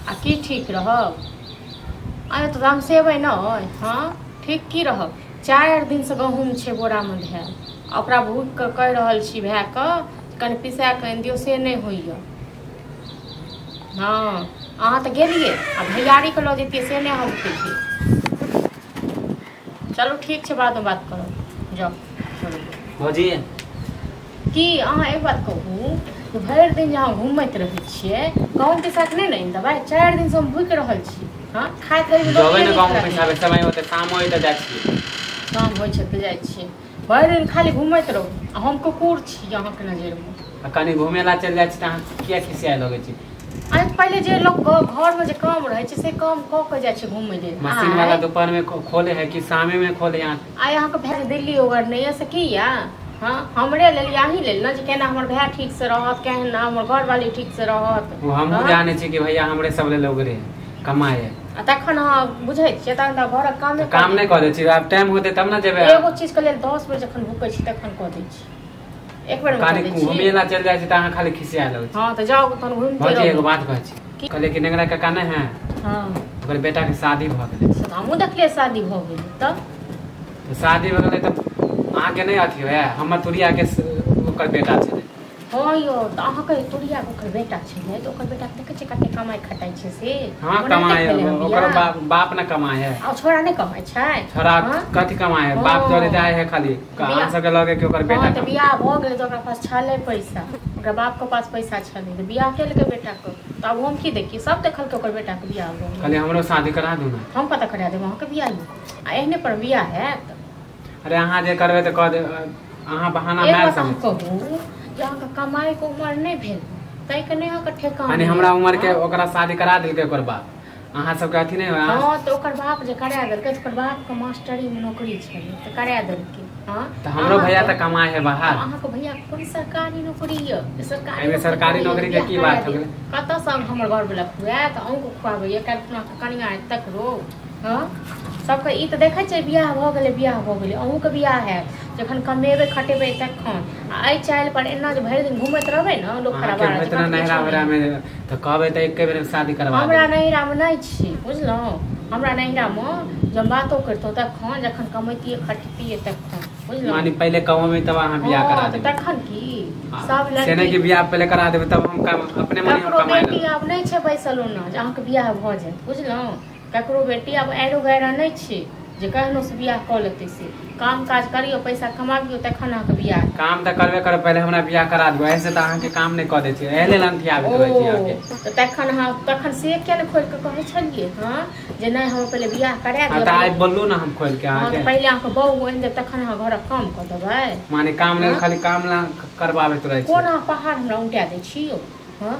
आ की ठीक रहब? अरे तऽ तमसेबै नहि। हँ ठीक की रहब? 4 दिन से गहूँम छै बोरामे धयल, आ ओकरा भूखि कऽ कहि रहल छी भायके कनि पिसा कऽ आनि दियौ, से नहि होइए। हँ अहाँ तऽ गेलियै, आ भैयारीके लऽ जैतियै से नहि हम खेलियै। चलू ठीक छै, बादमे बात करब, जाउ। भौजी की अहाँ एक बात कहू, भरि दिन जे अहाँ घूमैत रहै छियै, गहूँम पिसा कऽ नहि ने आनि देबै? 4 दिनसँ हम भूखि रहल छी। हँ खाइत रही जबै ने गहूँम पिसाबै, समय होतै शाम होइ तऽ जाइ छियै। शाम होइ छै तऽ जाइ छियै। भरि दिन खाली घूमैत रहू, आ हम कुकुर छी अहाँके नजरिमे। आ कनि घूमे ला चलि जाइ छी तऽ अहाँ किया खिसियाए लगै छी? अरे पहिले जे लोक घरमे जे काम रहै छै से काम कऽ के जाइ छै घूमै लेल। मशीन वाला दोपहर में खोले है कि शामे में खोले? यहाँ आइ अहाँके भाय दिल्ली ओगर नहि यऽ से की यऽ? हँ हमरे लेल अहीं लेल ने, जे केना हमर भाय ठीक से रहत, केना हमर घरवाली ठीक से रहत। ओ हमहूँ जानै छी कि भैया हमरे सब लेल ओगरे कमाए। आ तखन अहाँ बुझै छियै तखन तऽ घरक कामे काम नहि कऽ दै छी। आब टाइम होतै तब ने जेबै। एगो चीज के लेल 10 बेर जखन भूकै छी तखन कऽ दै छी, एक बेर खाली घूमे ला चलि जाइ छी तऽ अहाँ खाली खिसिया लगै छी। हँ तऽ जाउ तहन घूमिते रहू। भौजी एगो बात कहै छी, कहलियै कि नेंगरा काका नहि है? हँ ओकर बेटा के शादी भऽ गेलै। से तऽ हमहूँ देखलियै शादी भऽ गेलै। तब शादी भऽ गेलै तऽ अहाँके नहि अथी होइए? हमर तुरियाके ओकर बेटा छलै। हँ यौ, तऽ अहाँके तुरियाके ओकर बेटा छलै तऽ ओकर बेटाके देखै छियै कते कमाइ खटाइ छै से। हँ कमाइ, ओकर बाप ने कमाइ है। आ छोड़ा नहि कमाइ छै? छोड़ा कथी कमाइ है, बाप जरे जाइ है खाली। अहाँ सबके लगे कि ओकर बेटा। तऽ बियाह भऽ गेलै तऽ ओकरा पास छलै पैसा, ओकरा बापके पास पैसा छलै तऽ बियाह केलकै बेटाके। तऽ आब हम की देखियै, सब देखलकै ओकर बेटाके बियाह भऽ गेलै। खाली हमरो शादी करा दू ने। हम कतऽ करा देब अहाँके बियाह? आ एहने पर बियाह हैत? अरे अहाँ जे करबै तऽ कऽ देब, अहाँ बहाना मारि सकै छी। कहू जे अहाँके कमाइके उमर नहि भेल ताहिके नहि अहाँके ठेकान। यानी हमरा उमर के ओकरा शादी करा देलकै ओकर बाप, अहाँ सबके अथी नहि होय। हँ तऽ ओकर बाप जे करा देलकै तऽ ओकर बापके मास्टरीमे नौकरी छलै तऽ करा देलकै। हँ तऽ हमरो भैया तऽ कमाइ है बाहर। अहाँके भैया कोन सरकारी नौकरी यऽ? सरकारी नौकरी के की बात हो गेलै? कतऽसँ हमर घरवला खुआएत, अहूँके खुआबैए, काल्हि खुना कनिआँ आयत तकरो। हँ सबके ई तऽ देखै छियै बियाह भऽ गेलै, बियाह भऽ गेलै, अहूँके बियाह हैत जखन कमेबै खटेबै तखन। आ एहि चालि पर एना जे भरि दिन घूमैत रहबै ने लोक खराब। तऽ कहबै तऽ एके बेर शादी करबा। हमरा नैहरामे नहि छी बुझलहुँ, हमरा नैहरामे जब बातो करितहुँ तखन जखन कमैतियै खटतियै तखन बुझलहुँ। माने पहिले कमेबै तब अहाँ बियाह करा देबै तखन की सब लड़की से नहि कि बियाह पहिले करा देबै तब हम अपने मने हम कमाइ। बेटी आब नहि छै बैसल ओना जे अहाँके बियाह भऽ जायत बुझलहुँ। ककरो बेटी आब आरो गैरा नहि छै जे कहनो से बियाह कऽ लेतै। से काम काज करियौ, पैसा कमाबियौ तखन अहाँके बियाह। काम तऽ करबे करब, पहिले हमरा बियाह करा दियौ। ऐसे तऽ अहाँके काम नहि कऽ दै छै, एहि लेल हम आबैत रहै छी अहाँके। तऽ तखन अहाँ तखन से किया नहि खोलि कऽ कहै छलियै? हँ जे नहि हम पहिले बियाह करा दियौ। तऽ आइ बोललू ने हम खोलि कऽ अहाँके। पहिले अहाँके बहू आनि देब तखन अहाँ घरक काम कऽ देबै? माने काम नहि, खाली काम ला करबाबैत रहै छी। कोन अहाँ पहाड़ हमरा उल्टा दै छी यौ? हँ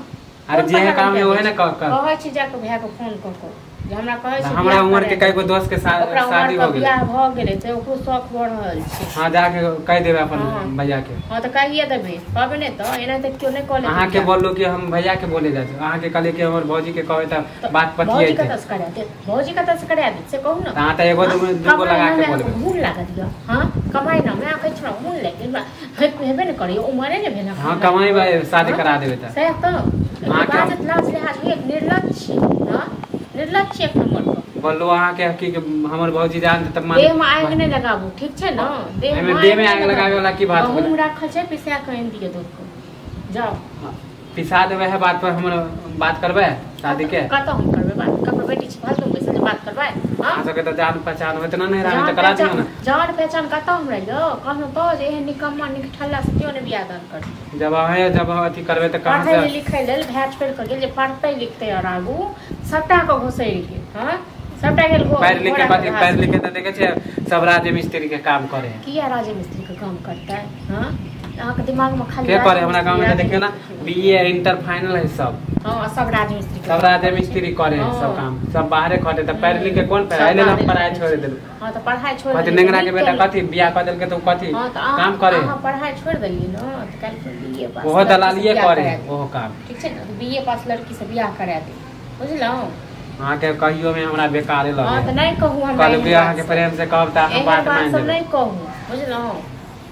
अरे जे काम है ओहे ने कहै छी। जाकऽ भायके फोन कऽ कऽ जे हमरा कहै छै। हमरा उमर के कई गो दोस्त के शादी हो गेलै, बियाह भऽ गेलै तऽ ओकरो शौक भऽ रहल छै। हां जाके कहि देबै अपन भैया के। हां तऽ कहिए देबै, कहबै नहि तऽ एना तऽ केओ नहि कहले। अहाँ के बोललू कि हम भैया के बोले जाइ छी, अहाँ के कहलियै कि हमर भौजी के कहबै तऽ बात पतियै। भौजी कतऽ से करा देत? भौजी कतऽ से करा देत से कहू ने। अहाँ तऽ एगो दूगो लगा के बोलबै। घून लागत यऽ। हां कमाइ ना मैं कहै छी घून लागि गेल, हेबे नहि करैया, उमरे नहि भेल। हां कमाइ शादी करा देबै तऽ सएह तऽ बाजत लाज लिहाज होइए। निर्लज्ज छी। हां निर्लज्ज छी एक नंबर पर। बोलू अहाँके कि हमर भौजी जान तऽ देह में आगि नहि लगाबू, ठीक छै ने? देह में आगि लगाबे वाला की बात? गहूँम राखल छै, पिसा कऽ आनि दिअ दूध को, जाउ पिसा देबै है बात पर हमर बात करबै शादी के? कतऽ हम करबै बात? ककरो बेटी छै फालतू बैसल जे बात करबै? अहाँ सबके तऽ जान पहचान होइत ना नैहरा में तऽ करा दियौ ने। जान पहचान कतऽ हमरा यौ? कहलहुँ तऽ जे एहन निकम्मा निकठल्ला से केओ नहि बियाह दान करतै। जब अहाँ जब अथी करबै तऽ कहाँ से पढ़ै लिखै लेल भाय छोड़ि कऽ गेल जे पढ़तै लिखतै आओर आगू सबटा के घोसरि गेल। हँ सबटा गेल पढ़ि लिख के कथी? पढ़ि लिख के तऽ देखै छियै सब राजे मिस्त्री के काम करे है। किया राजे मिस्त्री के काम करतै? हँ अहाँके दिमागमे खाली के करे? हमरा गाँव में तऽ देखियौ ना बीए इंटर फाइनल है सब। हाँ सब राजमिस्त्री, सब राजमिस्त्री करे है सब काम, सब बाहरे खटे। तऽ पढ़ि लिख के कोन पढ़ाई लेल हम पढ़ाई छोड़ देलु। हां तऽ पढ़ाई छोड़ देलु। नेंगरा के बेटा कथी बियाह कऽ देलकै तऽ कथी काम करे? हां पढ़ाई छोड़ देलियै ना तऽ काल्हि खुन बीए पास ओहो दलालिए करे ओहो काम, ठीक छै ने? बीए पास लड़की से बियाह करा दे बुझलहुँ। अहाँके कहियो में हमरा बेकारे लगे। हां तऽ नहि कहू हमरा, कहलु कि अहाँके प्रेम से कहब तऽ अहाँ बात मान लेबै। नहि कहू बुझलहुँ,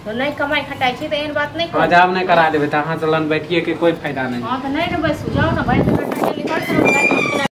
तो नहीं कमाई खटाई छी तऽ एहन बात नहीं कहू। जाब नहीं करा देबै तऽ अहाँ से लन बैठिए के कोई फायदा नहीं। हां तऽ नहीं ने बैसू, जाउ ने भरि दिन